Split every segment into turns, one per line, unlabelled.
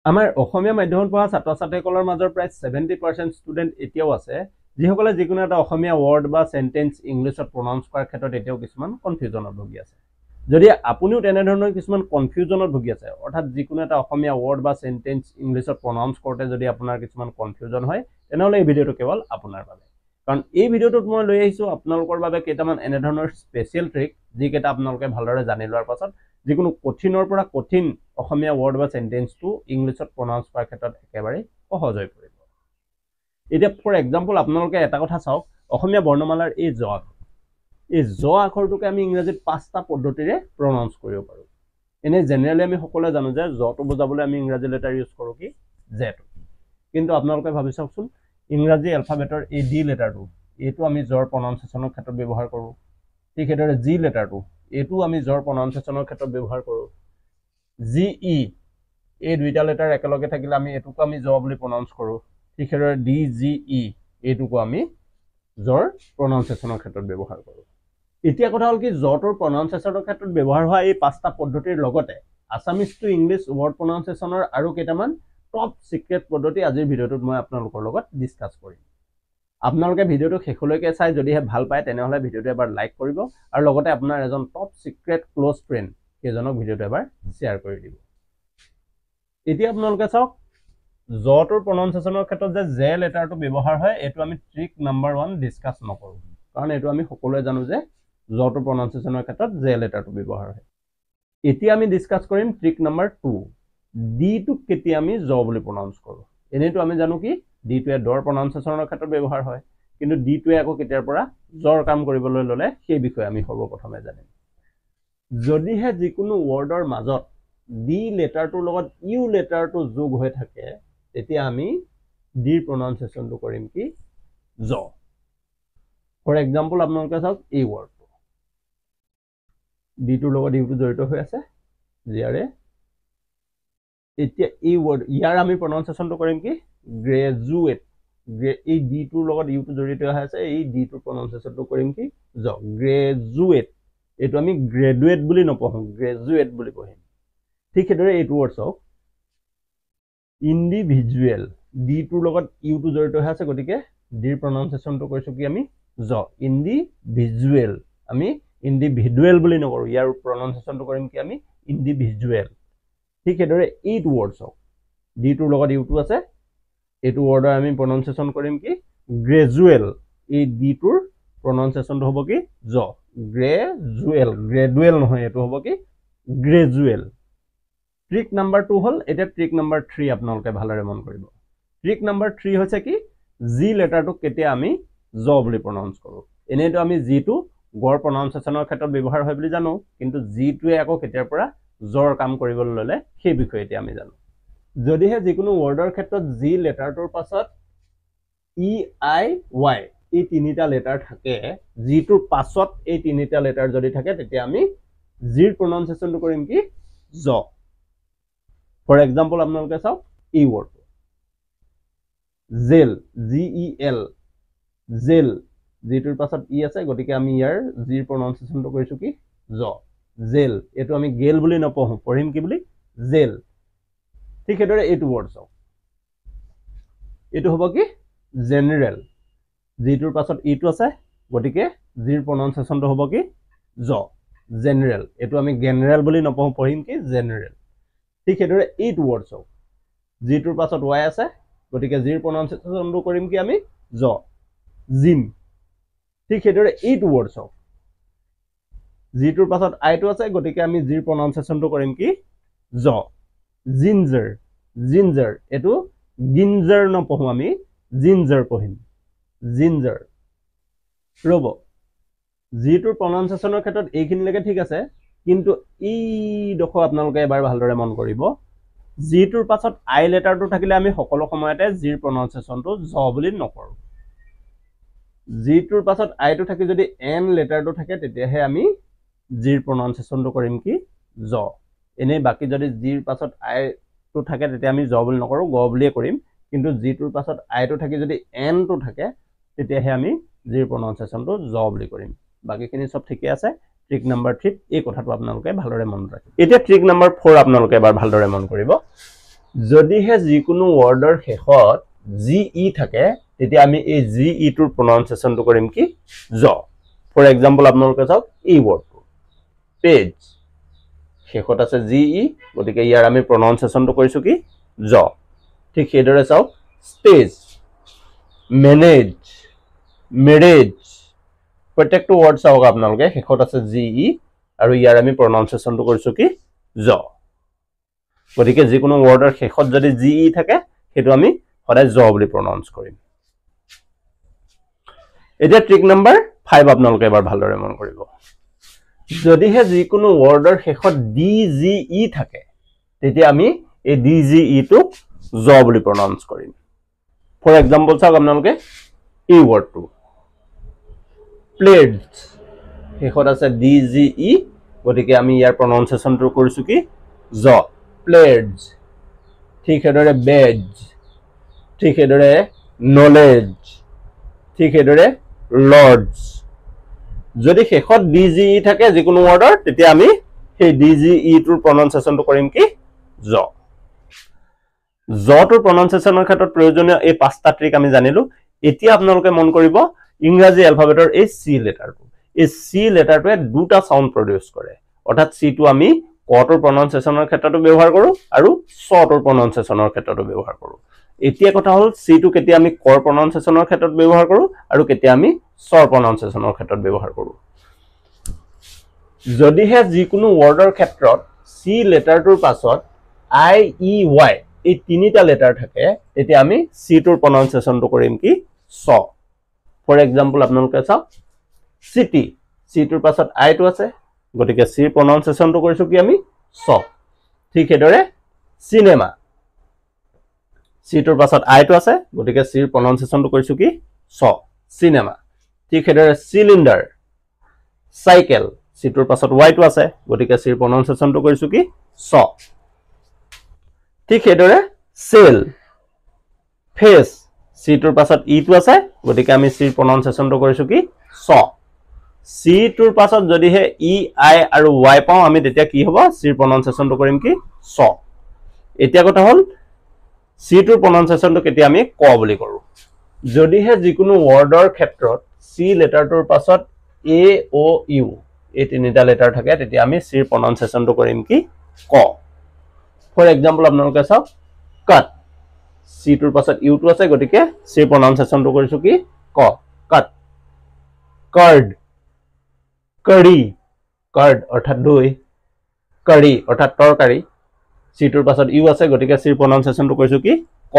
আমাৰ অসমীয়া মাধ্যমত পঢ়া ছাত্ৰ ছাত্ৰীসকলৰ মাজৰ প্ৰায় 70% ষ্টুডেণ্ট এতিয়াও আছে যিসকলে যিকোনো এটা অসমীয়া ৱৰ্ড বা চেণ্টেঞ্চ ইংলিছত প্ৰনাউন্স কৰাৰ ক্ষেত্ৰত এতিয়াও কিছুমান কনফিউজনত ভুগি আছে। যদি আপুনিও তেনেধৰণৰ কিছুমান কনফিউজনত ভুগি আছে, অৰ্থাৎ যিকোনো এটা অসমীয়া ৱৰ্ড বা চেণ্টেঞ্চ ইংলিছত প্ৰনাউন্স কৰোঁতে যদি আপোনাৰ কিছুমান কনফিউজন হয়, তেনেহ'লে এই ভিডিঅ'টো কেৱল আপোনাৰ বাবে। কাৰণ এই ভিডিঅ'টোত মই লৈ আহিছোঁ আপোনালোকৰ বাবে কেইটামান এনেধৰণৰ স্পেচিয়েল ট্ৰিক, যিকেইটা আপোনালোকে ভালদৰে জানি লোৱাৰ পাছত যিকোনো কঠিনৰ পৰা কঠিন অসমীয়া ৱৰ্ড বা চেণ্টেঞ্চটো ইংলিছত প্ৰনাউন্স কৰাৰ ক্ষেত্ৰত একেবাৰে সহজ হৈ পৰিব। এতিয়া ফৰ এক্সাম্পল আপোনালোকে এটা কথা চাওক, অসমীয়া বৰ্ণমালাৰ এই জ আখৰ, এই জ আখৰটোকে আমি ইংৰাজীত পাঁচটা পদ্ধতিৰে প্ৰনাউন্স কৰিব পাৰোঁ। এনেই জেনেৰেলি আমি সকলোৱে জানো যে জটো বুজাবলৈ আমি ইংৰাজী লেটাৰ ইউজ কৰোঁ কি জেটো, কিন্তু আপোনালোকে ভাবি চাওকচোন ইংৰাজী এলফাবেটৰ এই ডি লেটাৰটো, এইটো আমি জৰ প্ৰনাউন্সিয়েশ্যনৰ ক্ষেত্ৰত ব্যৱহাৰ কৰোঁ। ঠিক সেইদৰে জি লেটাৰটো, এইটো আমি জৰ প্ৰনাউন্সিয়েশ্যনৰ ক্ষেত্ৰত ব্যৱহাৰ কৰোঁ। জি ই, এই দুইটা লেটাৰ একেলগে থাকিলে আমি এইটোকো আমি জ বুলি প্ৰনাউন্স কৰোঁ। ঠিক সেইদৰে ডি জি ই, এইটোকো আমি জৰ প্ৰনাউন্সিয়েশ্যনৰ ক্ষেত্ৰত ব্যৱহাৰ কৰোঁ। এতিয়া কথা হ'ল কি, জটোৰ প্ৰনাউন্সিয়েশ্যনৰ ক্ষেত্ৰত ব্যৱহাৰ হোৱা এই পাঁচটা পদ্ধতিৰ লগতে আছামিজ টু ইংলিছ ৱৰ্ড প্ৰনাউন্সিয়েশ্যনৰ আৰু কেইটামান টপ ছিক্ৰেট পদ্ধতি আজিৰ ভিডিঅ'টোত মই আপোনালোকৰ লগত ডিছকাছ কৰিম। আপোনালোকে ভিডিঅ'টো শেষলৈকে চাই যদিহে ভাল পায় তেনেহ'লে ভিডিঅ'টো এবাৰ লাইক কৰিব আৰু লগতে আপোনাৰ এজন টপ ছিক্ৰেট ক্ল'জ ফ্ৰেণ্ড সেইজনক ভিডিঅ'টো এবাৰ শ্বেয়াৰ কৰি দিব। এতিয়া আপোনালোকে চাওক, জটোৰ প্ৰনাউন্সিয়েশ্যনৰ ক্ষেত্ৰত যে জে লেটাৰটো ব্যৱহাৰ হয়, এইটো আমি ট্ৰিক নাম্বাৰ 1 ডিছকাছ নকৰোঁ, কাৰণ এইটো আমি সকলোৱে জানো যে জটোৰ প্ৰনাউন্সিয়েশ্যনৰ ক্ষেত্ৰত জে লেটাৰটো ব্যৱহাৰ হয়। এতিয়া আমি ডিছকাছ কৰিম ট্ৰিক নাম্বাৰ 2, ডিটোক কেতিয়া আমি জ বুলি প্ৰনাউন্স কৰোঁ। এনেইতো আমি জানো কি ডিটোৱে ডৰ প্ৰনাউন্সিয়েশ্যনৰ ক্ষেত্ৰত ব্যৱহাৰ হয়, কিন্তু ডিটোৱে আকৌ কেতিয়াৰ পৰা জৰ কাম কৰিবলৈ ল'লে সেই বিষয়ে আমি সৰ্বপ্ৰথমে জানিম। যদিহে যিকোনো ৱৰ্ডৰ মাজত ডি লেটাৰটোৰ লগত ইউ লেটাৰটো যোগ হৈ থাকে, তেতিয়া আমি ডিৰ প্ৰনাউন্সিয়েশ্যনটো কৰিম কি জ। ফৰ এক্সাম্পল আপোনালোকে চাওক এই ৱৰ্ডটো, ডিটোৰ লগত ইউটো জড়িত হৈ আছে ইয়াৰে। এতিয়া এই ৱৰ্ড, ইয়াৰ আমি প্ৰনাউন্সিয়েশ্যনটো কৰিম কি গ্ৰেজুৱেট। এই ডিটোৰ লগত ইউটো জড়িত হৈ আছে, এই ডিটোৰ প্ৰনাউন্সিয়েশ্যনটো কৰিম কি জ, গ্ৰেজুৱেট। এইটো আমি গ্ৰেজুৱেট বুলি নপঢ়োঁ, গ্ৰেজুৱেট বুলি পঢ়িম। ঠিক সেইদৰে এইটো ৱৰ্ড চাওক, ইণ্ডিভিজুৱেল, ডিটোৰ লগত ইউটো জড়িত হৈ আছে, গতিকে ডিৰ প্ৰনাউন্সিয়েশ্যনটো কৰিছোঁ কি আমি জ, ইণ্ডিভিজুৱেল। আমি ইণ্ডিভিজুৱেল বুলি নকৰোঁ, ইয়াৰ প্ৰনাউন্সিয়েশ্যনটো কৰিম কি আমি ইণ্ডিভিজুৱেল। ঠিক সেইদৰে এইটো ৱৰ্ড চাওক, ডিটোৰ লগত ইউটো আছে, এইটো ৱৰ্ডৰ আমি প্ৰনাউন্সিয়েশ্যন কৰিম কি গ্ৰেজুৱেল। এই ডিটোৰ প্ৰনাউন্সিয়েশ্যনটো হ'ব কি জ, গ্ৰেজুৱেল, গ্ৰেডুৱেল নহয়, এইটো হ'ব কি গ্ৰেজুৱেল। ট্ৰিক নাম্বাৰ 2 হ'ল। এতিয়া ট্ৰিক নাম্বাৰ 3 আপোনালোকে ভালদৰে মন কৰিব। ট্ৰিক নাম্বাৰ 3 হৈছে কি, জি লেটাৰটোক কেতিয়া আমি জ বুলি প্ৰনাউন্স কৰোঁ। এনেইতো আমি জিটো গড় প্ৰনাউন্সিয়েশ্যনৰ ক্ষেত্ৰত ব্যৱহাৰ হয় বুলি জানো, কিন্তু জিটোৱে আকৌ কেতিয়াৰ পৰা জৰ কাম কৰিবলৈ ল'লে সেই বিষয়ে এতিয়া আমি জানো। যদিহে যিকোনো ৱৰ্ডৰ ক্ষেত্ৰত জি লেটাৰটোৰ পাছত ই I Y এই তিনিটা লেটাৰ থাকে, জিটোৰ পাছত এই তিনিটা লেটাৰ যদি থাকে, তেতিয়া আমি জিৰ প্ৰনাউন্সিয়েশ্যনটো কৰিম কি জ। ফৰ এক্সাম্পল আপোনালোকে চাওক এই ৱৰ্ডটো, gel, G E L, gel, জিটোৰ পাছত ই আছে, গতিকে আমি ইয়াৰ জিৰ প্ৰনাউন্সিয়েশ্যনটো কৰিছোঁ কি জ, জেল। এইটো আমি গেল বুলি নপঢ়োঁ, পঢ়িম কি বুলি জেল। ঠিক সেইদৰে এইটো ৱৰ্ড চাওক, এইটো হ'ব কি জেনেৰেল, জিটোৰ পাছত ইটো আছে, গতিকে জিৰ প্ৰনাউন্সিয়েশ্যনটো হ'ব কি জ, জেনেৰেল। এইটো আমি গেনেৰেল বুলি নপঢ়োঁ, পঢ়িম কি জেনেৰেল। ঠিক সেইদৰে এইটো ৱৰ্ড চাওক, জিটোৰ পাছত ৱাই আছে, গতিকে জিৰ প্ৰনাউন্সিয়েশ্যনটো কৰিম কি আমি জ, জিম। ঠিক সেইদৰে এইটো ৱৰ্ড চাওক, জিটোৰ পাছত আইটো আছে, গতিকে আমি জিৰ প্ৰনাউন্সিয়েশ্যনটো কৰিম কি জ, জিঞ্জাৰ, জিঞ্জাৰ। এইটো গিঞ্জাৰ নপঢ়োঁ, আমি জিঞ্জাৰ পঢ়িম, জিঞ্জাৰ। ৰ'ব, জিটোৰ প্ৰনাউন্সিয়েশ্যনৰ ক্ষেত্ৰত এইখিনিলৈকে ঠিক আছে, কিন্তু এইডোখৰ আপোনালোকে এবাৰ ভালদৰে মন কৰিব। জিটোৰ পাছত আই লেটাৰটো থাকিলে আমি সকলো সময়তে জিৰ প্ৰনাউন্সিয়েশ্যনটো জ বুলি নকৰোঁ। জিটোৰ পাছত আইটো থাকি যদি এন লেটাৰটো থাকে, তেতিয়াহে আমি জিৰ প্ৰনাউন্সিয়েশ্যনটো কৰিম কি জ। এনেই বাকী যদি জিৰ পাছত আইটো থাকে তেতিয়া আমি জ বুলি নকৰোঁ, গ বুলিয়ে কৰিম। কিন্তু জিটোৰ পাছত আইটো থাকি যদি এনটো থাকে, তেতিয়াহে আমি জিৰ প্ৰনাউন্সিয়েশ্যনটো জ বুলি কৰিম। বাকীখিনি চব ঠিকে আছে। ট্ৰিক নাম্বাৰ 3ত এই কথাটো আপোনালোকে ভালদৰে মনত ৰাখিব। এতিয়া ট্ৰিক নাম্বাৰ 4 আপোনালোকে এবাৰ ভালদৰে মন কৰিব। যদিহে যিকোনো ৱৰ্ডৰ শেষত জি ই থাকে, তেতিয়া আমি এই জি ইটোৰ প্ৰনাউন্সিয়েশ্যনটো কৰিম কি? জ। ফৰ এক্সাম্পল আপোনালোকে চাওক এই ৱৰ্ডটো পেজ, শেষত আছে জি ই, গতিকে ইয়াৰ আমি প্ৰনাউন্সিয়েশ্যনটো কৰিছোঁ কি? জ। ঠিক সেইদৰে চাওক ষ্টেজ, মেনেজ, মেৰেজ, প্ৰত্যেকটো ৱৰ্ড চাওক আপোনালোকে শেষত আছে জি ই আৰু ইয়াৰ আমি প্ৰনাউন্সিয়েশ্যনটো কৰিছোঁ কি? জ। গতিকে যিকোনো ৱৰ্ডৰ শেষত যদি জি ই থাকে, সেইটো আমি সদায় জ বুলি প্ৰনাউন্স কৰিম। এতিয়া ট্ৰিক নাম্বাৰ 5 আপোনালোকে এবাৰ ভালদৰে মন কৰিব। যদিহে যিকোনো ৱৰ্ডৰ শেষত ডি জি ই থাকে, তেতিয়া আমি এই ডি জি ইটোক জ বুলি প্ৰনাউন্স কৰিম। ফৰ এক্সাম্পল চাওক আপোনালোকে এই ৱৰ্ডটো প্লেডছ, শেষত আছে ডি জি ই, গতিকে আমি ইয়াৰ প্ৰনাউন্সিয়েশ্যনটো কৰিছোঁ কি? জ, প্লেডছ। ঠিক সেইদৰে বেজ, ঠিক সেইদৰে নলেজ, ঠিক সেইদৰে লৰ্ডছ। যদি শেষত ডি জি ই থাকে যিকোনো ৱৰ্ডৰ, তেতিয়া আমি সেই ডি জি ইটোৰ প্ৰনাউন্সিয়েশ্যনটো কৰিম কি? জ। জটোৰ প্ৰনাউন্সিয়েশ্যনৰ ক্ষেত্ৰত প্ৰয়োজনীয় এই 5টা ট্ৰিক আমি জানিলো। এতিয়া আপোনালোকে মন কৰিব ইংৰাজী এলফাবেটৰ এই চি লেটাৰটো, এই চি লেটাৰটোৱে দুটা চাউণ্ড প্ৰডিউচ কৰে। অৰ্থাৎ চিটো আমি কটোৰ প্ৰনাউন্সিয়েশ্যনৰ ক্ষেত্ৰতো ব্যৱহাৰ কৰোঁ আৰু ছটোৰ প্ৰনাউন্সিয়েশ্যনৰ ক্ষেত্ৰতো ব্যৱহাৰ কৰোঁ। এতিয়া কথা হ'ল চিটো কেতিয়া আমি কৰ প্ৰনাউন্সিয়েশ্যনৰ ক্ষেত্ৰত ব্যৱহাৰ কৰোঁ আৰু কেতিয়া আমি ছৰ প্ৰনাউন্সিয়েশ্যনৰ ক্ষেত্ৰত ব্যৱহাৰ কৰোঁ। যদিহে যিকোনো ৱৰ্ডৰ ক্ষেত্ৰত চি লেটাৰটোৰ পাছত I E Y এই তিনিটা লেটাৰ থাকে, তেতিয়া আমি চিটোৰ প্ৰনাউন্সিয়েশ্যনটো কৰিম কি? ছ। ফৰ এক্সাম্পল আপোনালোকে চাওক চিটি, চিটোৰ পাছত আইটো আছে, গতিকে চিৰ প্ৰনাউন্সিয়েশ্যনটো কৰিছোঁ কি আমি? ছ। ঠিক সেইদৰে চিনেমা, চিটোৰ পাছত আইটো আছে, গতিকে চিৰ প্ৰনাউন্সিয়েশ্যনটো কৰিছোঁ কি? ছ, চিনেমা। ঠিক সেইদৰে চিলিণ্ডাৰ, চাইকেল, চিটোৰ পাছত ৱাইটো আছে, গতিকে চিৰ প্ৰনাউন্সিয়েশ্যনটো কৰিছোঁ কি? ছ। ঠিক সেইদৰে চেল, ফেচ, চিটোৰ পাছত ইটো আছে, গতিকে আমি চিৰ প্ৰনাউন্সিয়েশ্যনটো কৰিছোঁ কি? ছ। চিটোৰ পাছত যদিহে ই, আই আৰু ৱাই পাওঁ আমি, তেতিয়া কি হ'ব? চিৰ প্ৰনাউন্সিয়েশ্যনটো কৰিম কি? ছ। এতিয়া কথা হ'ল চিটোৰ প্ৰনাউন্সিয়েশ্যনটো কেতিয়া আমি ক বুলি কৰোঁ। যদিহে যিকোনো ৱৰ্ডৰ ক্ষেত্ৰত চি লেটাৰটোৰ পাছত এ অ' ইউ এই তিনিটা লেটাৰ থাকে, তেতিয়া আমি চিৰ প্ৰনাউন্সিয়েশ্যনটো কৰিম কি? ক। ফৰ এক্সাম্পল আপোনালোকে চাওক কাট, চিটোৰ পাছত ইউটো আছে, গতিকে চিৰ প্ৰনাউন্সিয়েশ্যনটো কৰিছোঁ কি? ক, কাট। কাৰ্ড, কাৰী, কাৰ্ড অৰ্থাৎ দৈ, কাৰী অৰ্থাৎ তৰকাৰী, চিটোৰ পাছত ইউ আছে, গতিকে চিৰ প্ৰনাউন্সিয়েশ্যনটো কৰিছোঁ কি? ক।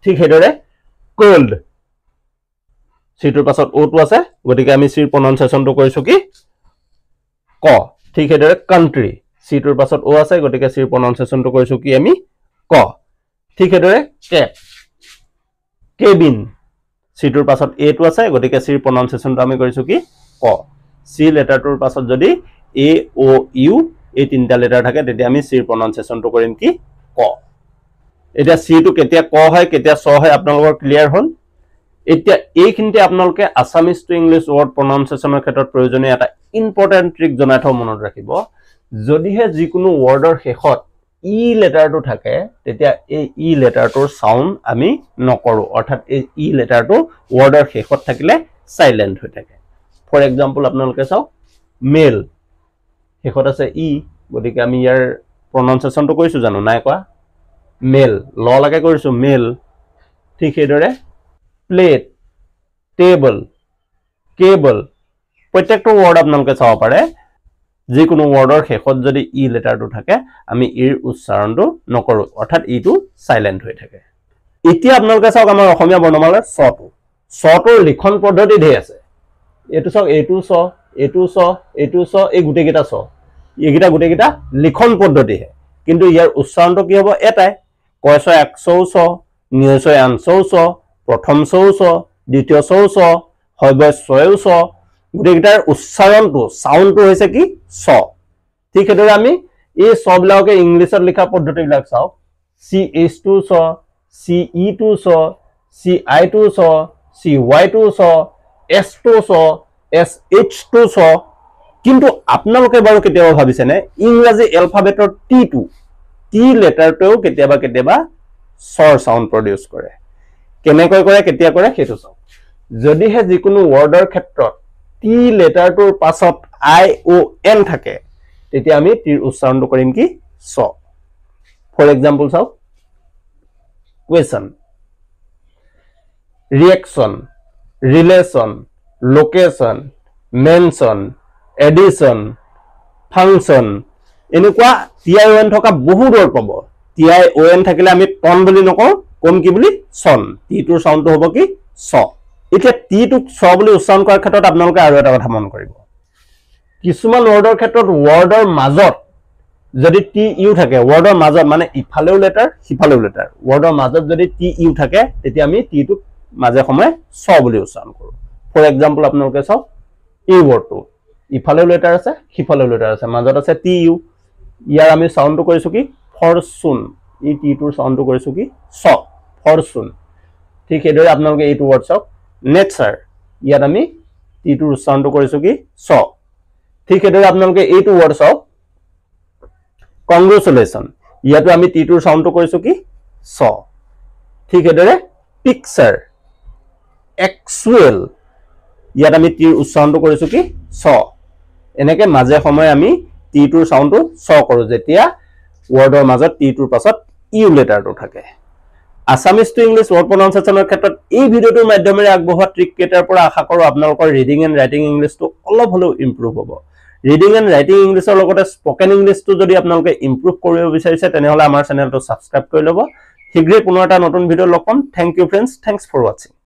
ঠিক সেইদৰে কোল্ড, চিটোৰ পাছত অ'টো আছে, গতিকে আমি চিৰ প্ৰনাউন্সিয়েশ্যনটো কৰিছোঁ কি? ক। ঠিক সেইদৰে কাণ্ট্ৰি, চিটোৰ পাছত অ' আছে, গতিকে চিৰ প্ৰনাউন্সিয়েশ্যনটো কৰিছোঁ কি আমি? ক। ঠিক সেইদৰে কেপ, কেবিন, চিটোৰ পাছত এটো আছে, গতিকে চিৰ প্ৰনাউন্সিয়েশ্যনটো আমি কৰিছোঁ কি? ক। চি লেটাৰটোৰ পাছত যদি এ অ' ইউ এই তিনিটা লেটাৰ থাকে, তেতিয়া আমি চিৰ প্ৰনাউন্সিয়েশ্যনটো কৰিম কি? ক। এতিয়া চিটো কেতিয়া ক হয় কেতিয়া ছ হয় আপোনালোকৰ ক্লিয়াৰ হ'ল। এতিয়া এইখিনিতে আপোনালোকে আছামিজ টু ইংলিছ ৱৰ্ড প্ৰনাউন্সিয়েশ্যনৰ ক্ষেত্ৰত প্ৰয়োজনীয় এটা ইম্পৰ্টেণ্ট ট্ৰিক জনাই থওঁ, মনত ৰাখিব। যদিহে যিকোনো ৱৰ্ডৰ শেষত ই লেটাৰটো থাকে, তেতিয়া এই ই লেটাৰটোৰ চাউণ্ড আমি নকৰোঁ, অৰ্থাৎ এই ই লেটাৰটো ৱৰ্ডৰ শেষত থাকিলে চাইলেণ্ট হৈ থাকে। ফৰ এক্সাম্পল আপোনালোকে চাওক মেল, শেষত আছে ই, গতিকে আমি ইয়াৰ প্ৰনাউন্সিয়েশ্যনটো কৰিছোঁ জানো? নাই কোৱা। মেল ল লাগে কৰিছোঁ মেল। ঠিক সেইদৰে প্লেট, টেবল, কেবল, প্ৰত্যেকটো ৱৰ্ড আপোনালোকে চাব পাৰে। যিকোনো ৱৰ্ডৰ শেষত যদি ই লেটাৰটো থাকে, আমি ইৰ উচ্চাৰণটো নকৰোঁ, অৰ্থাৎ ইটো চাইলেণ্ট হৈ থাকে। এতিয়া আপোনালোকে চাওক আমাৰ অসমীয়া বৰ্ণমালাৰ ছটো, ছটোৰ লিখন পদ্ধতি ধেৰ আছে। এইটো চাওক, এইটো ছ, এইটো ছ, এইটো ছ, এই গোটেইকেইটা ছ, এইকেইটা গোটেইকেইটা লিখন পদ্ধতিহে, কিন্তু ইয়াৰ উচ্চাৰণটো কি হ'ব? এটাই। কয় ছয় এক চৌ ছ, নিয় ছয় আন চৌ ছ, প্ৰথম চৌ ছ, দ্বিতীয় চৌ ছ, হয় বয় ছয়ো ছ, গোটেইকেইটাৰ উচ্চাৰণটো চাউণ্ডটো হৈছে কি? ছ। ঠিক সেইদৰে আমি এই ছবিলাকে ইংলিছত লিখা পদ্ধতিবিলাক চাওক। চি এইচ টু ছ, চি ই টু ছ, চি I two ছ, চি ৱাই টু ছ, এছ টু ছ, এছ এইচ টু ছ। কিন্তু আপোনালোকে বাৰু কেতিয়াবা ভাবিছেনে ইংৰাজী এলফাবেটৰ টিটো, টি লেটাৰটোৱেও কেতিয়াবা কেতিয়াবা চৰ চাউণ্ড প্ৰডিউচ কৰে। কেনেকৈ কৰে, কেতিয়া কৰে সেইটো চাওক। যদিহে যিকোনো ৱৰ্ডৰ ক্ষেত্ৰত টি লেটাৰটোৰ পাছত আই অ' এন থাকে, তেতিয়া আমি টিৰ উচ্চাৰণটো কৰিম কি? চ। ফৰ এক্সাম্পল চাওক, question, reaction, relation, location, mention, addition, function, এনেকুৱা টি I O N থকা বহুত ৱৰ্ড পাব। টি I O N থাকিলে আমি টন বুলি নকওঁ, কম কি বুলি? চন। টিটোৰ চাউণ্ডটো হ'ব কি? চ। এতিয়া টিটোক চ বুলি উচ্চাৰণ কৰাৰ ক্ষেত্ৰত আপোনালোকে আৰু এটা কথা মন কৰিব, কিছুমান ৱৰ্ডৰ ক্ষেত্ৰত ৱৰ্ডৰ মাজত যদি টি ইউ থাকে, ৱৰ্ডৰ মাজত মানে ইফালেও লেটাৰ সিফালেও লেটাৰ, ৱৰ্ডৰ মাজত যদি টি ইউ থাকে তেতিয়া আমি টিটোক মাজে সময়ে চ বুলি উচ্চাৰণ কৰোঁ। ফৰ এক্সাম্পল আপোনালোকে চাওক, এই ৱৰ্ডটো ইফালেও লেটাৰ আছে সিফালেও লেটাৰ আছে, মাজত আছে টি ইউ, ইয়াৰ আমি চাউণ্ডটো কৰিছোঁ কি? ফৰচুন। এই টিটোৰ চাউণ্ডটো কৰিছোঁ কি? চ, ফৰচুন। ঠিক সেইদৰে আপোনালোকে এইটো ৱৰ্ড চাওক, নেচাৰ, ইয়াত আমি টিটোৰ উচ্চাৰণটো কৰিছোঁ কি? চ। ঠিক সেইদৰে আপোনালোকে এইটো ৱৰ্ড চাওক, কংগ্ৰেচুলেশ্যন, ইয়াতো আমি টিটোৰ চাউণ্ডটো কৰিছোঁ কি? চ। ঠিক সেইদৰে পিকচাৰ, একচুৱেল, ইয়াত আমি টিৰ উচ্চাৰণটো কৰিছোঁ কি? চ। এনেকে মাজে সময়ে আমি টিটোৰ চাউণ্ডটো চ কৰোঁ যেতিয়া ৱৰ্ডৰ মাজত টিটোৰ পাছত ইউ লেটাৰটো থাকে। আছামিজ টু ইংলিছ ৱৰ্ড প্ৰনাউন্সিয়েশ্যনৰ ক্ষেত্ৰত এই ভিডিঅ'টোৰ মাধ্যমেৰে আগবঢ়োৱা ট্ৰিক কেইটাৰ পৰা আশা কৰোঁ আপোনালোকৰ ৰিডিং এণ্ড ৰাইটিং ইংলিছটো অলপ হ'লেও ইম্প্ৰুভ হ'ব। ৰিডিং এণ্ড ৰাইটিং ইংলিছৰ লগতে স্পকেন ইংলিছটো যদি আপোনালোকে ইম্প্ৰুভ কৰিব বিচাৰিছে তেনেহ'লে আমাৰ চেনেলটো ছাবস্ক্ৰাইব কৰি ল'ব। শীঘ্ৰেই পুনৰ এটা নতুন ভিডিঅ' লগ পাম। Thank you friends, thanks for watching.